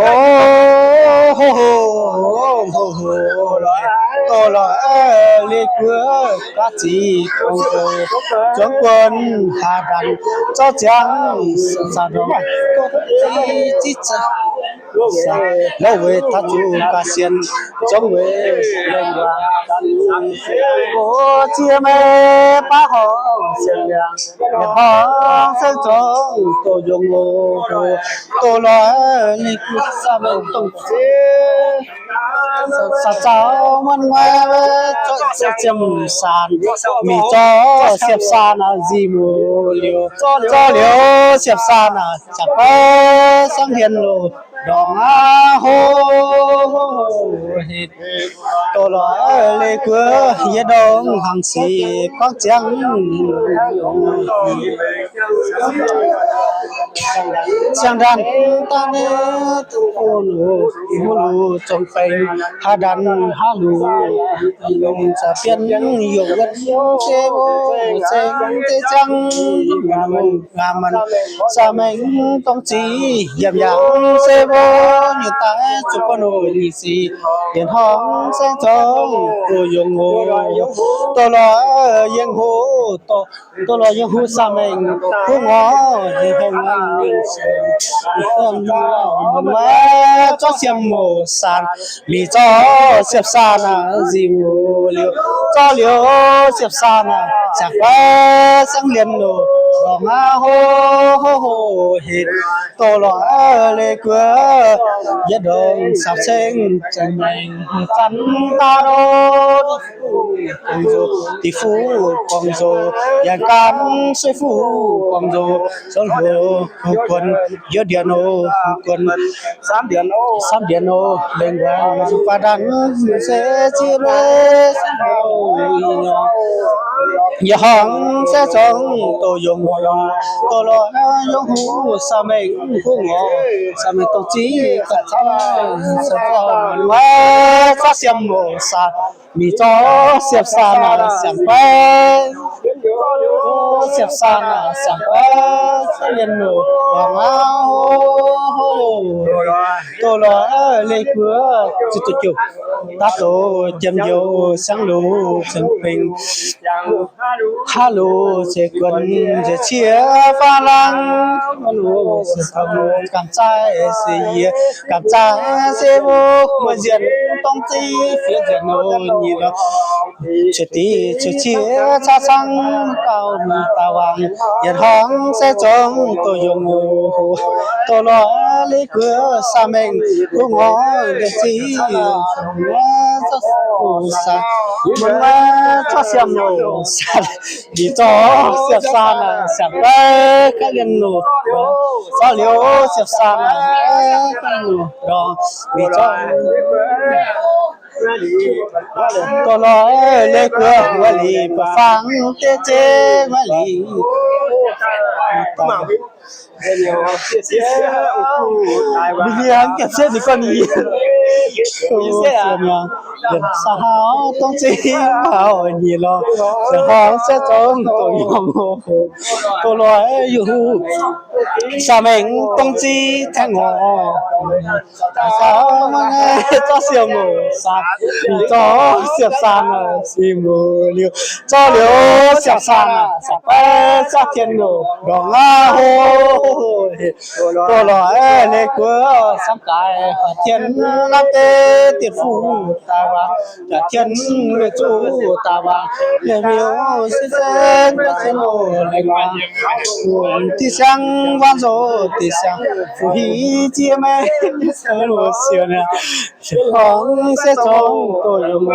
โอ้โหโหโหโตลอเออเลเกือ กาจีโกโก จงกวนหาดัน เจ้าเจียง สาดง โกจีจิจา โลเวทัจูกาเซียน จงเว โอเจียแม่ป้าหอเสียงเหลียง ห้องเส้นจงโตยงโอโห โตลอยนี่คือสามตงเจ สาวเจ้ามันไว้เจ้าเจียมสาร มีเจ้าเสียบสารอาจีหมูเหลียว เจ้าเหลียวเสียบสารอาจากไปสังเฮียนโลดองอาโห โตลอยเลเกือ เยดองหังสี กว้างเจียง ສຽງດັງຕາເນ ທຸກຄົນໂອ້ ຮູ້ຮູ້ຈົ່ງເປັນ ຫາດັນຫາຮູ້ ລົມສະເປັນ ຍົກວັນເຊໂວ ເສັງເຕຈັງ ງາມມັນ ສາແມງຕ້ອງຈີ ຢ້ຽມຢາມເຊໂວ ຢູ່ໃຕ້ຈຸກຄົນໂອ້ ນີ້ຊິ ຮຽນຮ້ອງແສງຈອງ ໂຕຍົງໂຮ ໂຕລອຍຍັງໂຮ ໂຕ ໂຕລອຍຍັງໂຮ ສາແມງໂຮງໍ ເຮັດໃຫ້ງາມ ເພິ່ນວ່າ ເຈົ້າສຽມໂມສານ ມີເຈົ້າສຽບສານ ຊິໂມຫຼຽວ ເຈົ້າຫຼຽວສຽບສານ ສາງໄປສາງລຽນໂນ ດອງອາໂຮໂຮໂຮ ເຮັດໂຕລອຍເລກວຍ ຢາດອງສາບເສັງ ຈັງແມງຟັນຕາໂດ ກອງໂຈ ຕີຟູກອງໂຈ ຢ່າງການຊ່ວຍຟູກອງໂຈ ສົນໂຫ ຮູ້ຄົນ ເຍາດຽນໂອ ຮູ້ຄົນ ສາມເດືອນໂອ ສາມເດືອນໂອ ເລັ່ງວ່າ ສຸປາດັນ ເສຈິເຣ ສາມໂອ ຍາຫ້ອງແຊຈອງ ໂຕຍົງໂຮ ໂຕລອຍຍົງໂຮ ສາແມງໂຮງໍ ສາແມງຕ້ອງຈີກັດຊາ ສາເຈົ້າມັນວ່າ ສາສຽມໂມສາ ມີຈໍສຽບສານາສຽງແປ ໂອ ສຽບສານາສຽງແປ ສະເລນໂນ ວາງາໂຮ ໂຕລອຍເລກເກືອ ຈຸດຈຸດຈຸດ ຕາໂຕຈຳໂຍ ສຽງໂລ ສຽງເປັງ ຮາໂລ ເຊກວນ ເຊເຊຍ ຝຣັ່ງ ຮາໂລ ເຊກວນ ກຳໃຈ ເຊເຢຍ ກຳໃຈ ເຊໂວ ຫົວຈຽນ ຕ້ອງຕີ ເຟຍຈຽນໂນ ນີໂລ ເຊຕີ ເຊເຊຍ ຊາຊັງ ເກົາໜ້າຕາຫວັງ ຢາດຮ້ອງແຊຈອງ ໂຕຍົງໂອ ໂຕລອຍເລກເກືອ ສາແມງ ໂອງອຍ ເດຊີ ສາ ໂອສາ ມັນວ່າ ຊອສຽມໂອສາ ມີຈໍສຽບສານາ ສຽງແປ ກະເລນໂນ ຊອລຽວສຽບສານາ ກະເລນໂນ ດອງ ມີຈໍ ໂຕລອຍເລກເກືອ ວາລີ ປະຟັງ ເຕເຈ ວາລີ ບິເລຍງ ເກັບເສດນີ້ກ່ອນນີ້ ໂອ້ ເສຍມາ ເປັນສາວ ຕ້ອງຊິຫາວ ອັນນີ້ລອ ສະຫອງ ສະຈົງ ໂຕຍອງ ໂຕລອຍຢູ່ ສາແມງ ຕ້ອງຈີ ແທງງໍ ສາວມາແນ່ ເຈົ້າສຽວໂມ ສາ ມີຈໍສຽບສານາ ຊີໂມລຽວ ເຈົ້າລຽວສຽບສານາ ສາແປ ສາທຽນໂນ ດອງອາໂຮ ໂຕລອຍເລກເກືອ ສາມກາຍ ຫາທຽນ ນຳເຕ ຕຽນຟູ ຕາວາ ຈາກທຽນເວຈູຕາວາ ເລວິວ ຊິເຊນ ປາເຊໂນ ເລກວາ ທີ່ສຽງວານໂຊ ທີ່ສຽງ ຟູຮີ ເຈຍແມ ເຊໂນ ສຽວນາ ສຽງຂອງເຊໂຊ ໂຕໂຍໂມ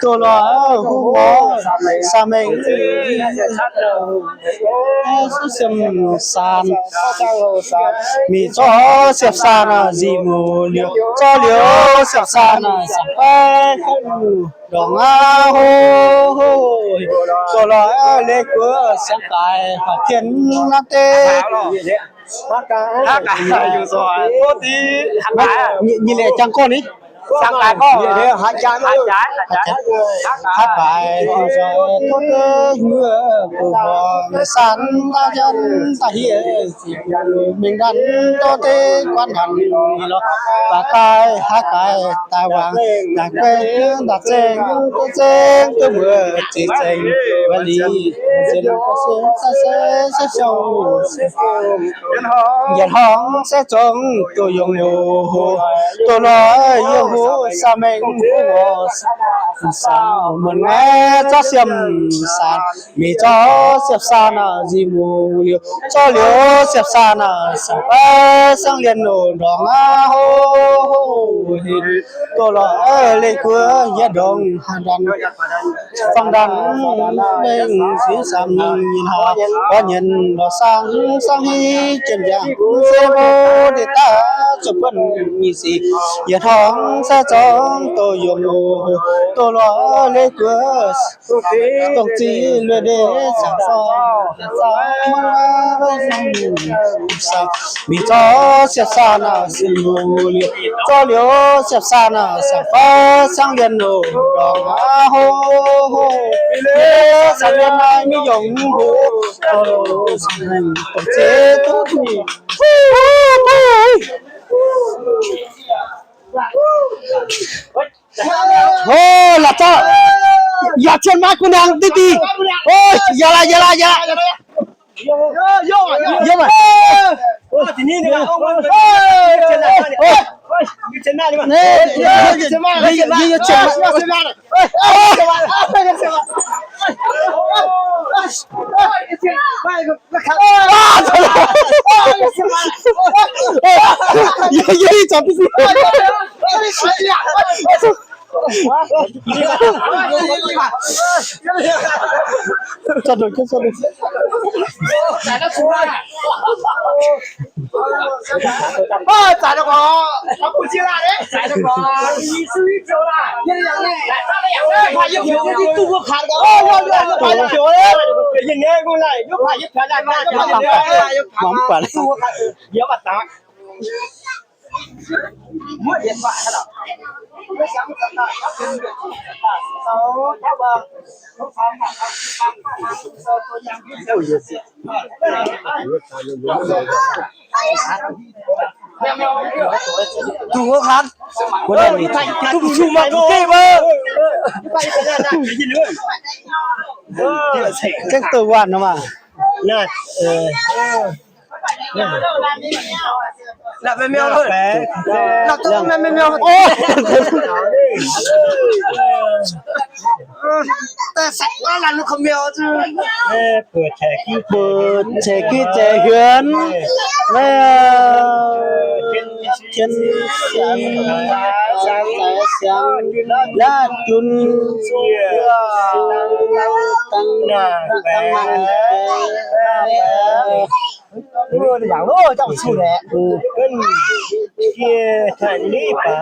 ໂຕລອຍ ຫູງໍ ສາແມງ ສຽມສານ ມີຈໍສຽບສານ ຊີໂມລຽວ ຈໍລຽວສຽບສານ ສາແປ ດອງອາໂຮ ໂຕລອຍເລກເກືອ ສຽງກາຍ ຫາທຽນນຳເຕ ຫາກາຍຢູ່ຊອຍ ໂຕຕີ ຫາກາຍ ນີ້ແຫຼະ ຈັງກ່ອນນີ້ ສັງກາຍກໍ ເດ ຫາກາຍ ຫາກາຍ ຫາກາຍ ຫາກາຍ ໂຕເຕເມືອ ໂຕບໍ່ສັນຕາຈັນຕາເຮ ເມງດັນ ໂຕເຕກວານດັນ ລອກ ປາກາຍ ຫາກາຍ ຕາຫວ່າງ ຕາແກງ ຕາແຈງ ໂຕແຈງ ໂຕເມືອ ເຈແຈງ ວາລີ ເຊນ ເຊນ ເຊນ ເຊນ ເຊນ ຢາດຮ້ອງແຊຈົງ ໂຕຍົງໂຍໂຮ ໂຕລອຍໂຍໂຮ ສາແມງໂຮ ສາວເມືອງແມ່ ເຈົ້າສຽມສານ ມີຈໍສຽບສານ ຊີໂມລຽວ ຈໍລຽວສຽບສານ ສາແປ ສັງລຽນໂນ ດອງອາໂຮ ໂຕລອຍເລກເກືອ ຢາດອງຫາດັນ ຟັງດັນເປັນສຽງສາມຍິນຫາ ກໍເຢັນບໍ່ສັງສັງຮີ ເຈັນຢາເຊໂບເດຕາ ຈຸເພິ່ນມີສີ ຢາທອງສະຈອງໂຕຍົມໂອ ໂຕຫຼໍເລຕົວ ຕົງຈີລວຍເດສາຊອງ ສາມາສາ ມີຈໍສຽບສານາ ຊິໂມລຽວ ຈໍລຽວສຽບສານາ ສາຟ້າສາງລຽນໂນ ດອງອາໂຮໂຮ ເລສາລຽນນາຍມີຢອງໂຮ ໂຕໂຕເຈໂຕ ໂອ້ ລະເຈົ້າ ຢ່າຊວນມາກູນາງຕິຕິ ໂອ້ຍ ຢ່າລະ ຢ່າລະ ຢ່າລະ ໂຍມາ ໂອ້ຍ ໂອ້ຍ ໂອ້ຍ ໂອ້ຍ ໂອ້ຍ ໂອ້ຍ ໂອ້ຍ ໂອ້ຍ ໂອ້ຍ ແຕ່ງໂຕຫວານເນາະວ່າ ນະ ເອີ ລະແມ່ນແມວເອີຍ ລະຕົວແມ່ນແມວ ໂອ້ ແຕ່ສັກວ່າລະລູກຂະແມວ ເອີ ເປີດແຈກ ເປີດແຈກກິດແຈເຮືອນ ແລ້ວ ເຄນຊີ ສາຍສຽງ ລາຈຸນ ເຊື່ອ ຕັ້ງ ຕັ້ງ ຕັ້ງ ຕັ້ງ ເອີ ຢ່າງໂລ ເຈົ້າສູ້ແຫຼະ ເພິ່ນເກຍທ່ານນີ້ປະ